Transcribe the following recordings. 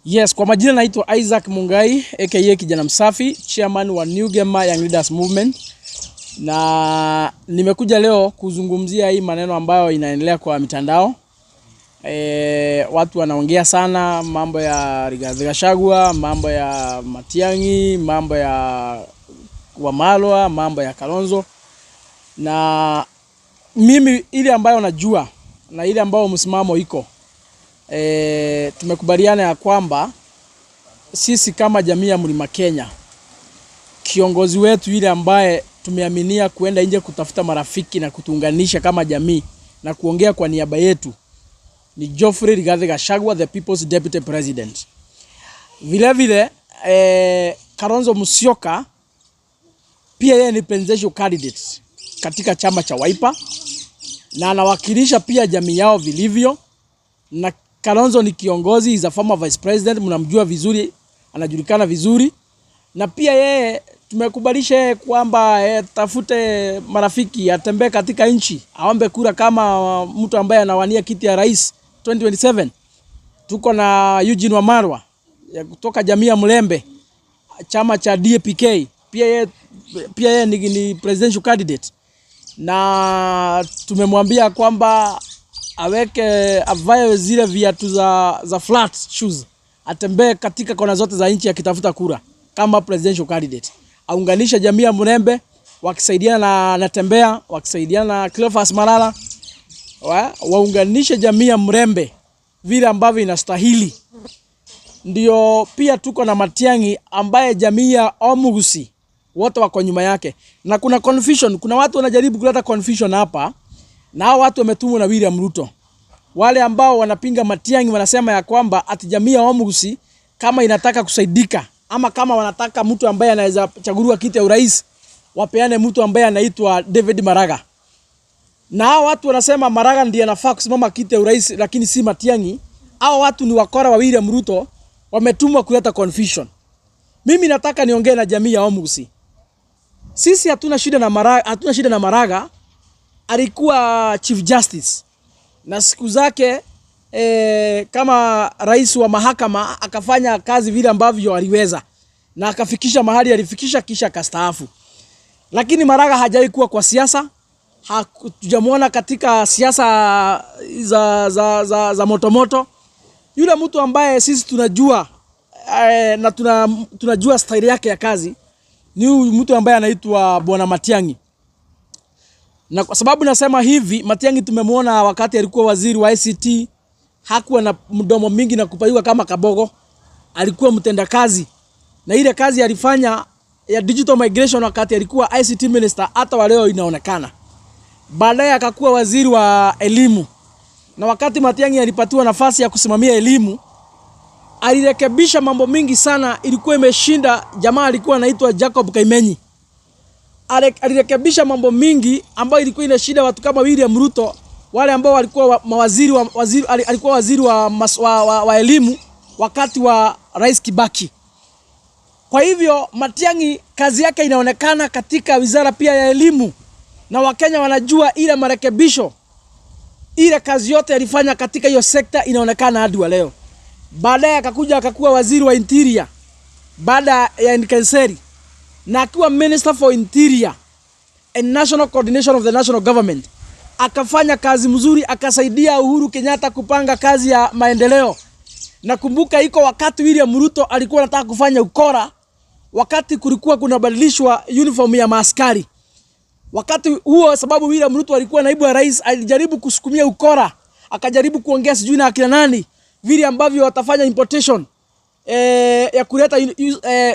Yes, kwa majina naitwa Isaac Mungai aka Kijana Msafi, chairman wa New Gema Young Leaders Movement, na nimekuja leo kuzungumzia hii maneno ambayo inaendelea kwa mitandao. Watu wanaongea sana mambo ya Rigathi Gachagua, mambo ya Matiang'i, mambo ya Wamalwa, mambo ya Kalonzo, na mimi ile ambayo najua na ile ambayo msimamo iko tumekubaliana ya kwamba sisi kama jamii ya Mlima Kenya, kiongozi wetu yule ambaye tumeaminia kuenda nje kutafuta marafiki na kutuunganisha kama jamii na kuongea kwa niaba yetu ni Geoffrey Rigathi Gachagua, the People's Deputy President. Vile vile Kalonzo Musyoka pia yeye ni presidential candidate katika chama cha Wiper na anawakilisha pia jamii yao vilivyo, na Kalonzo ni kiongozi, is a former vice president, mnamjua vizuri, anajulikana vizuri, na pia yeye tumekubalisha yeye kwamba tafute marafiki, atembee katika nchi, aombe kura kama mtu ambaye anawania kiti ya rais 2027. Tuko na Eugene Wamalwa ya kutoka jamii ya Mulembe, chama cha DAPK, pia yeye ni presidential candidate na tumemwambia kwamba aweke avae zile viatu za flat shoes, atembee katika kona zote za nchi akitafuta kura kama presidential candidate, aunganishe jamii ya Mulembe wakisaidiana na Natembeya, wakisaidiana na Cleophas Malala waunganishe jamii ya Mulembe vile ambavyo inastahili. Ndio pia tuko na Matiang'i ambaye jamii ya Omugusi wote wako nyuma yake, na kuna confusion, kuna watu wanajaribu kuleta confusion hapa, na hao watu wametumwa na William Ruto. Wale ambao wanapinga Matiang'i wanasema ya kwamba ati jamii ya Omugusi kama inataka kusaidika ama kama wanataka mtu ambaye anaweza chaguliwa kiti ya urais, wapeane mtu ambaye anaitwa David Maraga. Na hao watu wanasema Maraga ndiye anafaa kusimama kiti ya urais, lakini si Matiang'i. Hao watu ni wakora wa William Ruto, wametumwa kuleta confusion. Mimi nataka niongee na jamii ya Omugusi. Sisi hatuna shida na Maraga, hatuna shida na Maraga. Alikuwa Chief Justice na siku zake kama rais wa mahakama akafanya kazi vile ambavyo aliweza na akafikisha mahali alifikisha, kisha akastaafu. Lakini Maraga hajawahi kuwa kwa siasa, hatujamuona katika siasa za motomoto. Yule mtu ambaye sisi tunajua na tunajua staili yake ya kazi ni huyu mtu ambaye anaitwa Bwana Matiang'i. Na kwa sababu nasema hivi, Matiang'i tumemwona wakati alikuwa waziri wa ICT, hakuwa na mdomo mingi na kupayuka kama kabogo. Alikuwa mtendakazi, na ile kazi alifanya ya digital migration wakati alikuwa ICT minister, hata wa leo inaonekana. Baadaye akakuwa waziri wa elimu, na wakati Matiang'i alipatiwa nafasi ya kusimamia elimu, alirekebisha mambo mingi sana, ilikuwa imeshinda. Jamaa alikuwa anaitwa Jacob Kaimenyi, alirekebisha mambo mingi ambayo ilikuwa inashinda watu kama William Ruto, wale ambao walikuwa mawaziri wa, waziri, alikuwa waziri wa elimu wakati wa Rais Kibaki. Kwa hivyo Matiang'i kazi yake inaonekana katika wizara pia ya elimu, na Wakenya wanajua ile marekebisho, ile kazi yote alifanya katika hiyo sekta inaonekana hadi wa leo. Baadaye akakuja akakuwa waziri wa interior baada ya Nkaissery, na akiwa Minister for Interior and National Coordination of the National Government akafanya kazi mzuri, akasaidia Uhuru Kenyatta kupanga kazi ya maendeleo. Nakumbuka iko wakati William Ruto alikuwa anataka kufanya ukora, wakati kulikuwa kunabadilishwa uniform ya maaskari. Wakati huo, sababu William Ruto alikuwa naibu wa rais, alijaribu kusukumia ukora, akajaribu kuongea sijui na akina nani vile ambavyo watafanya importation ya kuleta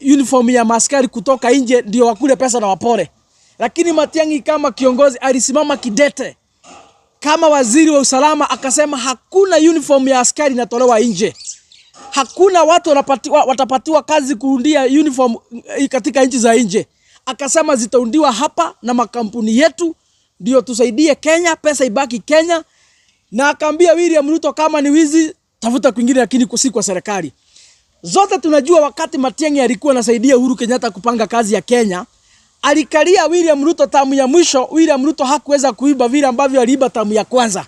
uniform ya maaskari kutoka nje ndio wakule pesa na wapore. Lakini Matiang'i kama kiongozi alisimama kidete kama waziri wa usalama akasema hakuna uniform ya askari inatolewa nje. Hakuna watu watapatiwa kazi kuundia uniform katika nchi za nje. Akasema zitaundiwa hapa na makampuni yetu ndio tusaidie Kenya, pesa ibaki Kenya. Na akaambia William Ruto kama ni wizi tafuta kwingine, lakini si kwa serikali. Zote tunajua wakati Matiang'i alikuwa anasaidia Uhuru Kenyatta kupanga kazi ya Kenya, alikalia William Ruto tamu ya mwisho. William Ruto hakuweza kuiba vile ambavyo aliiba tamu ya kwanza.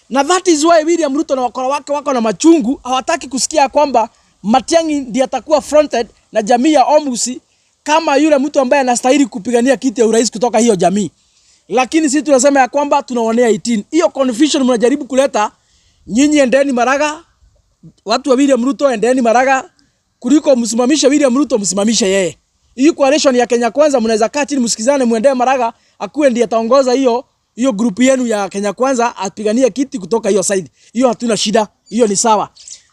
Na that is why William Ruto na wakora wake wako na machungu, hawataki kusikia kwamba Matiang'i ndiye atakuwa fronted na jamii ya Omugusii kama yule mtu ambaye anastahili kupigania kiti ya urais kutoka hiyo jamii. Lakini sisi tunasema ya kwamba tunaonea 18. Hiyo confusion mnajaribu kuleta, nyinyi endeni Maraga, watu wa William Ruto endeni Maraga, kuliko msimamishe William Ruto, msimamishe yeye. Hii coalition ya Kenya Kwanza mnaweza kaa chini msikizane, muendee Maraga akuwe ndiye ataongoza hiyo group yenu ya Kenya Kwanza, apiganie kiti kutoka hiyo side. Hiyo hatuna shida, hiyo ni sawa.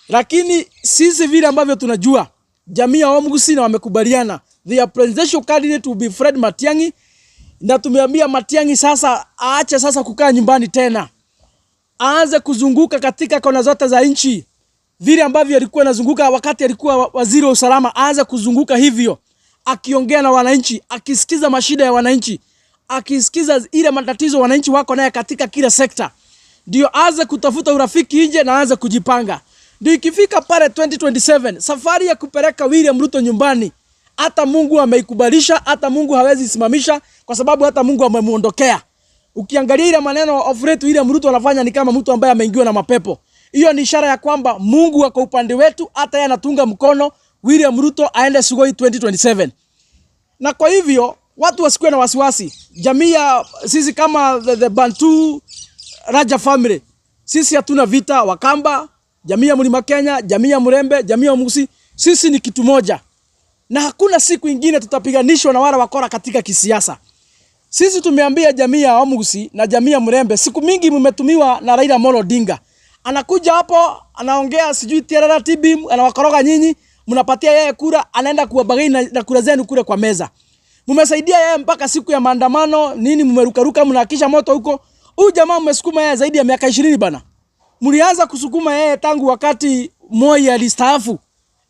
Lakini sisi vile ambavyo tunajua jamii ya Omugusii na wamekubaliana, their presidential candidate will be Fred Matiang'i, na tumeambia Matiang'i sasa aache sasa kukaa nyumbani tena, aanze kuzunguka katika kona zote za nchi vile ambavyo alikuwa anazunguka wakati alikuwa waziri wa usalama, aanze kuzunguka hivyo, akiongea na wananchi, akisikiza mashida ya wananchi, akisikiza ile matatizo wananchi wako naye katika kila sekta, ndio aanze kutafuta urafiki nje na aanze kujipanga. Ndio ikifika pale 2027 safari ya kupeleka William Ruto nyumbani, hata Mungu ameikubalisha, hata Mungu hawezi simamisha, kwa sababu hata Mungu amemuondokea. Ukiangalia ile maneno of late William Ruto anafanya ni kama mtu ambaye ameingiwa na mapepo. Hiyo ni ishara ya kwamba Mungu ako upande wetu, hata yeye anatunga mkono William Ruto aende Sugoi 2027. Na kwa hivyo watu wasikuwe na wasiwasi. Jamii ya sisi kama the Bantu Raja family, sisi hatuna vita. Wakamba, jamii ya Mlima Kenya, jamii ya Murembe, jamii ya Omugusii, sisi ni kitu moja, na hakuna siku ingine tutapiganishwa na wale wakora katika kisiasa. Sisi tumeambia jamii ya Omugusii na jamii ya Murembe, siku mingi mmetumiwa na Raila Amolo Odinga. Anakuja hapo anaongea sijui TRRTB, anawakoroga nyinyi, mnapatia yeye kura, anaenda kuwabagai na kura zenu kule kwa meza. Mmesaidia yeye mpaka siku ya maandamano nini, mmerukaruka, mnahakisha moto huko. Huyu jamaa mmesukuma yeye zaidi ya miaka 20 bana. Mlianza kusukuma yeye tangu wakati Moi alistaafu.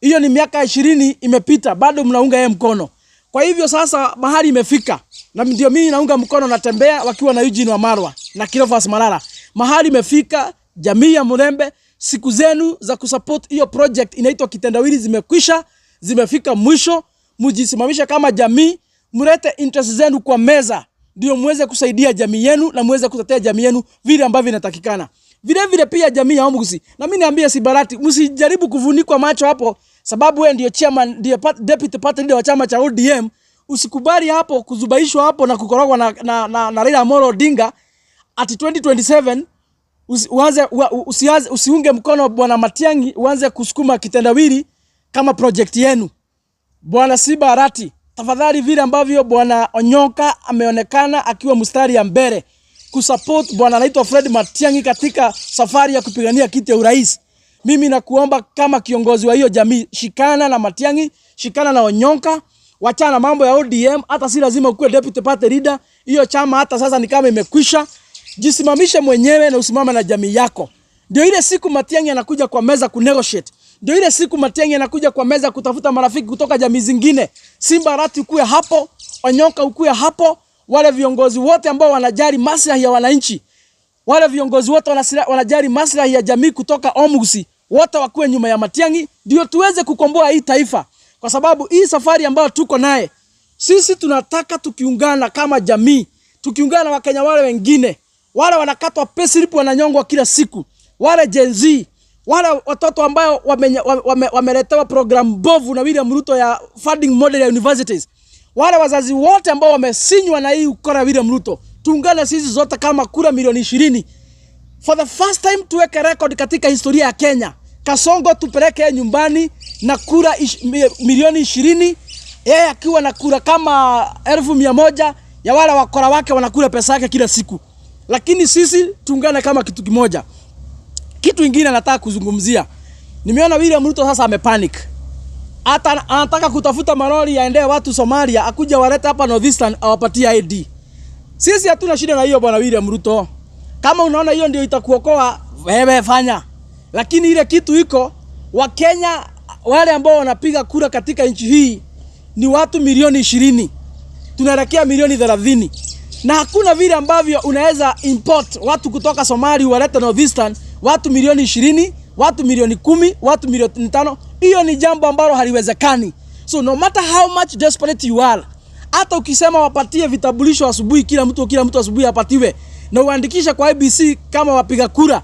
Hiyo ni miaka 20 imepita, bado mnaunga yeye mkono. Kwa hivyo sasa mahali imefika, na ndio mimi naunga mkono, natembea wakiwa na Eugene Wamalwa na Cleophas Malala. Mahali imefika, jamii ya Murembe, siku zenu za kusupport hiyo project inaitwa kitendawili zimekwisha, zimefika mwisho. Mjisimamishe kama jamii, mlete interest zenu kwa meza, ndio muweze kusaidia jamii yenu na muweze kutetea jamii yenu vile ambavyo inatakikana. Vile vile pia jamii ya Omugusii, na mimi niambie Simba Arati, msijaribu kuvunikwa macho hapo, sababu wewe ndio chairman, ndio deputy party leader wa chama cha ODM. Usikubali hapo kuzubaishwa hapo na kukorogwa na Raila Amolo Odinga ati 2027 usianze, usiunge mkono bwana Matiang'i, uanze kusukuma kitendawili kama project yenu. Bwana Simba Arati, tafadhali, vile ambavyo bwana Onyonka ameonekana akiwa mstari ya mbele kusupport bwana anaitwa Fred Matiang'i katika safari ya kupigania kiti ya urais, mimi nakuomba kama kiongozi wa hiyo jamii, shikana na Matiang'i, shikana na Onyonka, wachana na mambo ya ODM. Hata si lazima ukuwe deputy party leader. Hiyo chama hata sasa ni kama imekwisha. Jisimamishe mwenyewe na usimame na jamii yako. Ndio ile siku Matiang'i anakuja kwa meza kunegotiate. Ndio ile siku Matiang'i anakuja kwa meza kutafuta marafiki kutoka jamii zingine. Simba Arati ukuwe hapo, Onyonka ukuwe hapo, wale viongozi wote ambao wanajali maslahi ya wananchi, wale viongozi wote wanajali maslahi ya jamii kutoka Omugusii, wote wakuwe nyuma ya Matiang'i, ndio tuweze kukomboa hii taifa, kwa sababu hii safari ambayo tuko naye sisi tunataka tukiungana kama jamii, tukiungana na Wakenya wale wengine, wale wanakatwa payslip wananyongwa kila siku, wale Gen Z, wale watoto ambao wameletewa program bovu na William Ruto ya funding model ya universities, wale wazazi wote ambao wamesinywa na hii ukora William Ruto, tuungane sisi zote kama kura milioni 20 for the first time tuweke record katika historia ya Kenya. Kasongo tupeleke nyumbani na kura milioni 20, yeye akiwa na kura kama 100,000 ya wale wakora wake wanakula pesa yake kila siku. Lakini sisi tuungane kama kitu kimoja. Kitu ingine nataka kuzungumzia, nimeona William Ruto sasa amepanic, hata anataka kutafuta malori yaendee watu Somalia, akuja walete hapa Northeastern awapatie ID. Sisi hatuna shida na hiyo, bwana William Ruto. Kama unaona hiyo ndio itakuokoa wewe fanya, lakini ile kitu iko, Wakenya wale ambao wanapiga kura katika nchi hii ni watu milioni 20, tunaelekea milioni 30, na hakuna vile ambavyo unaweza import watu kutoka Somalia walete Northeastern watu milioni 20, watu milioni 10, watu milioni 5. Hiyo ni jambo ambalo haliwezekani. So no matter how much desperate you are, hata ukisema wapatie vitambulisho asubuhi, kila mtu asubuhi apatiwe na uandikishe kwa IEBC kama wapiga kura,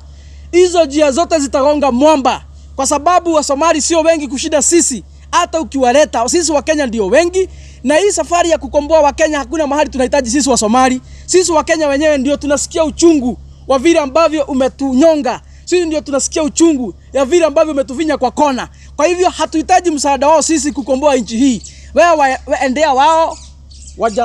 hizo njia zote zitagonga mwamba, kwa sababu Wasomali sio wengi kushinda sisi. Hata ukiwaleta sisi Wakenya ndio wengi, na hii safari ya kukomboa Wakenya hakuna mahali tunahitaji sisi Wasomali. Sisi Wakenya wenyewe ndio tunasikia uchungu wa vile ambavyo umetunyonga. Sisi ndio tunasikia uchungu ya vile ambavyo umetufinya kwa kona. Kwa hivyo hatuhitaji msaada wao sisi kukomboa nchi hii. Wewe endea wao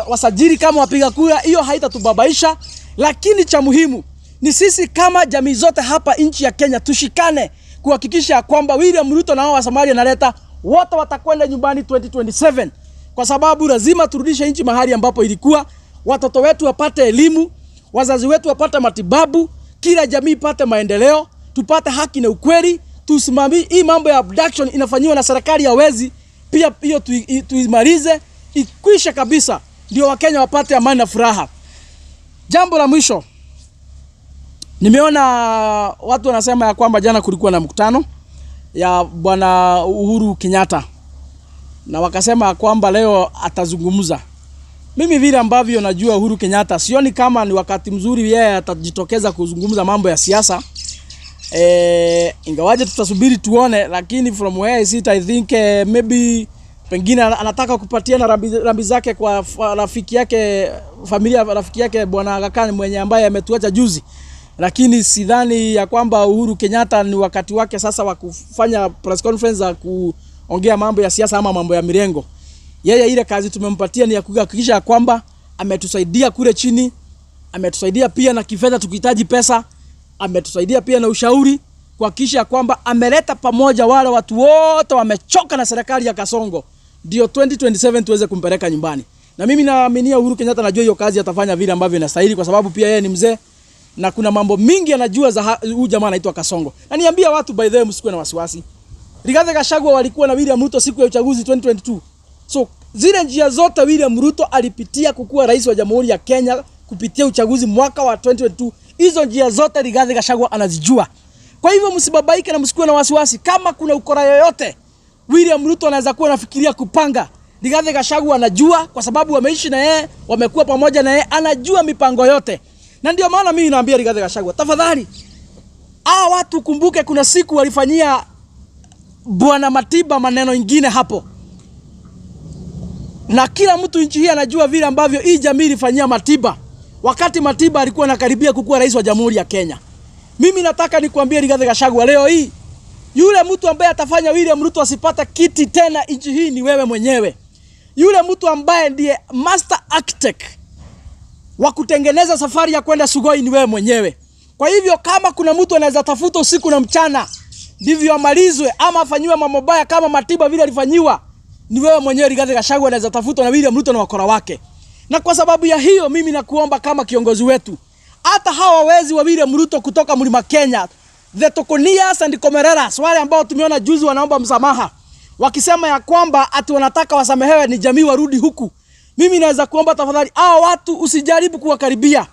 wasajili kama wapiga kura, hiyo haitatubabaisha. Lakini cha muhimu ni sisi kama jamii zote hapa nchi ya Kenya tushikane kuhakikisha kwamba William Ruto na hao wa Somalia analeta wote watakwenda nyumbani 2027, kwa sababu lazima turudishe nchi mahali ambapo ilikuwa, watoto wetu wapate elimu, wazazi wetu wapate matibabu, kila jamii ipate maendeleo, tupate haki na ukweli, tusimamie hii mambo ya abduction inafanyiwa na serikali ya wezi, pia hiyo tuimalize ikwishe kabisa, ndio Wakenya wapate amani na furaha. Jambo la mwisho, nimeona watu wanasema ya kwamba jana kulikuwa na mkutano ya Bwana Uhuru Kenyatta na wakasema kwamba leo atazungumza. Mimi vile ambavyo najua Uhuru Kenyatta, sioni kama ni wakati mzuri yeye atajitokeza kuzungumza mambo ya siasa. Ingawaje tutasubiri tuone, lakini from where I sit I think maybe pengine anataka kupatiana rambi zake kwa rafiki yake, familia rafiki yake Bwana Aga Khan mwenye ambaye ametuacha juzi, lakini sidhani ya kwamba Uhuru Kenyatta ni wakati wake sasa wa kufanya press conference za kuongea mambo ya siasa ama mambo ya mirengo. Yeye ile kazi tumempatia ni ya kuhakikisha kwamba ametusaidia kule chini, ametusaidia pia na kifedha tukihitaji pesa, ametusaidia pia na ushauri kuhakikisha kwamba ameleta pamoja wale watu wote wamechoka na serikali ya Kasongo, ndio 2027 tuweze kumpeleka nyumbani. Na mimi naaminia Uhuru Kenyatta, najua hiyo kazi atafanya vile ambavyo inastahili, kwa sababu pia yeye ni mzee na kuna mambo mingi anajua za huyu jamaa anaitwa Kasongo. Na niambia watu, by the way, msikuwe na wasiwasi. Rigathi Gachagua walikuwa na William Ruto siku ya uchaguzi 2022. So zile njia zote William Ruto alipitia kukuwa rais wa Jamhuri ya Kenya kupitia uchaguzi mwaka wa 2022, hizo njia zote Rigathi Gachagua anazijua. Kwa hivyo msibabaike na msikuwe na wasiwasi. Kama kuna ukora yoyote William Ruto anaweza kuwa anafikiria kupanga, Rigathi Gachagua anajua, kwa sababu wameishi na yeye, wamekuwa pamoja na yeye, anajua mipango yote. Na ndio maana mimi naambia Rigathi Gachagua, tafadhali hawa watu kumbuke, kuna siku walifanyia Bwana Matiba maneno ingine hapo, na kila mtu nchi hii anajua vile ambavyo hii jamii ilifanyia Matiba wakati Matiba alikuwa anakaribia kukuwa rais wa Jamhuri ya Kenya. Mimi nataka nikwambie Rigathi Gachagua, leo hii yule mtu ambaye atafanya William Ruto asipate kiti tena nchi hii ni wewe mwenyewe. Yule mtu ambaye ndiye master architect wa kutengeneza safari ya kwenda Sugoi ni wewe mwenyewe. Kwa hivyo kama kuna mtu anaweza tafuta usiku na mchana ndivyo amalizwe ama afanyiwe mambo mabaya kama Matiba vile alifanyiwa, ni wewe mwenyewe Rigathi Gachagua anaweza tafutwa na William Ruto na wakora wake. Na kwa sababu ya hiyo mimi nakuomba kama kiongozi wetu, hata hawa wezi wa William Ruto kutoka Mlima Kenya, the Tokonias and Komereras, wale ambao tumeona juzi wanaomba msamaha wakisema ya kwamba ati wanataka wasamehewe ni jamii warudi huku. Mimi naweza kuomba tafadhali, hao watu usijaribu kuwakaribia.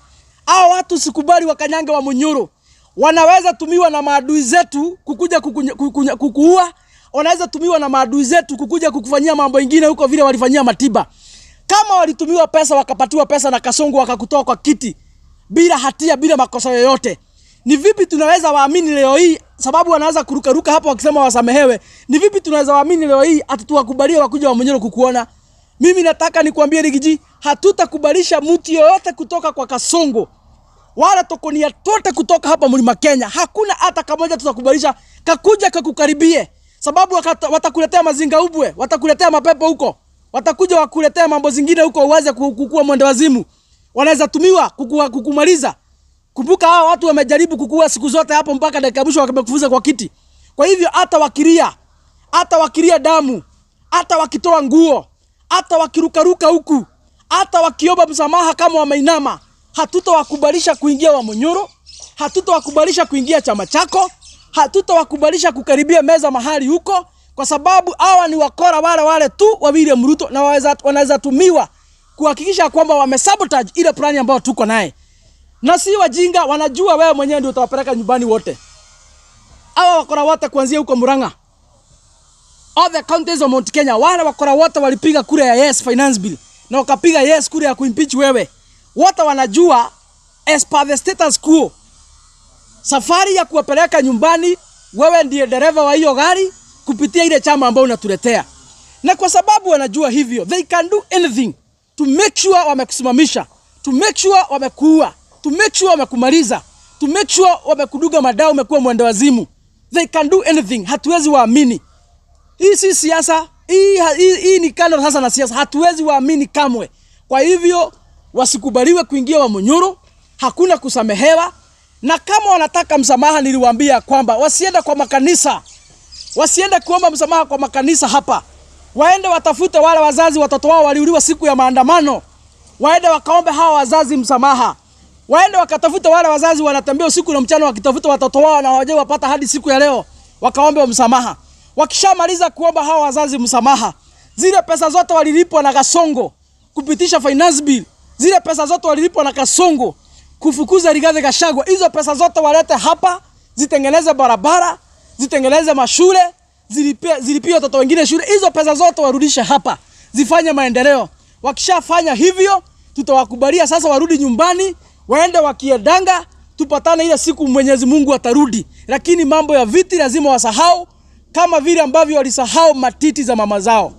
Hao watu usikubali wakanyange wa Munyoro. Wanaweza tumiwa na maadui zetu kukuja kukuua, wanaweza tumiwa na maadui zetu kukuja kukufanyia mambo ingine huko vile walifanyia Matiba. Kama walitumiwa pesa wakapatiwa pesa na Kasongo wakakutoa kwa kiti bila hatia, bila makosa yoyote, ni vipi tunaweza waamini leo hii? Sababu wanaanza kurukaruka hapo wakisema wasamehewe. Ni vipi tunaweza waamini leo hii ati tuwakubalie wakuja wa Munyoro kukuona? Mimi nataka nikwambie Riggy G, hatutakubalisha mtu yoyote kutoka kwa Kasongo wala Tokonia tote kutoka hapa Mlima Kenya. Hakuna hata kamoja tutakubalisha kakuja kakukaribie, sababu watakuletea mazinga ubwe, watakuletea mapepo huko, watakuja wakuletea mambo zingine huko, uweze kukua mwende wazimu. Wanaweza tumiwa kukumaliza. Kumbuka hawa watu wamejaribu kukua siku zote hapo mpaka dakika ya mwisho wamekufuza kwa kiti. Kwa hivyo hata wakilia damu, hata wakitoa nguo, hata wakirukaruka huku, hata wakiomba msamaha kama wameinama, hatutawakubalisha kuingia Wamunyoro, hatutawakubalisha kuingia chama chako, hatutawakubalisha kukaribia meza mahali huko, kwa sababu hawa ni wakora wale wale tu wa William Ruto na wanaweza tumiwa kuhakikisha kwamba wamesabotage ile plani ambayo tuko naye. Na si wajinga, wanajua wewe mwenyewe ndio utawapeleka nyumbani wote. Hawa wakora wote kuanzia huko Murang'a, all the counties of Mount Kenya, wale wakora wote walipiga kura ya yes finance bill na wakapiga yes kura ya kuimpeach wewe. Wote wanajua as per the status quo, safari ya kuwapeleka nyumbani Wewe ndiye dereva wa hiyo gari kupitia ile chama ambayo unatuletea, na kwa sababu wanajua hivyo, they can do anything to make sure wamekusimamisha, to make sure wamekuua, to make sure wamekumaliza, to make sure wamekuduga madawa, umekuwa mwendawazimu. They can do anything. Hatuwezi waamini. Hii si siasa, hii ni kando sasa na siasa. Hatuwezi waamini kamwe. Kwa hivyo wasikubaliwe kuingia Wamunyoro, hakuna kusamehewa. Na kama wanataka msamaha, niliwaambia kwamba wasiende kwa makanisa, wasiende kuomba msamaha kwa makanisa hapa, waende watafute wale wazazi watoto wao waliuliwa siku ya maandamano, waende wakaombe hawa wazazi msamaha, waende wakatafute wale wazazi wanatembea usiku na mchana wakitafuta watoto wao na hawajai wapata hadi siku ya leo, wakaombe msamaha. Wakishamaliza kuomba hawa wazazi msamaha, zile pesa zote walilipwa na Kasongo kupitisha finance bill, zile pesa zote walilipwa na Kasongo kufukuza Rigathi Gachagua, hizo pesa zote walete hapa, zitengeneze barabara, zitengeneze mashule, zilipie watoto wengine shule. Hizo pesa zote warudishe hapa, zifanye maendeleo. Wakishafanya hivyo, tutawakubalia sasa warudi nyumbani, waende wakiendanga, tupatane ile siku Mwenyezi Mungu atarudi. Lakini mambo ya viti lazima wasahau, kama vile ambavyo walisahau matiti za mama zao.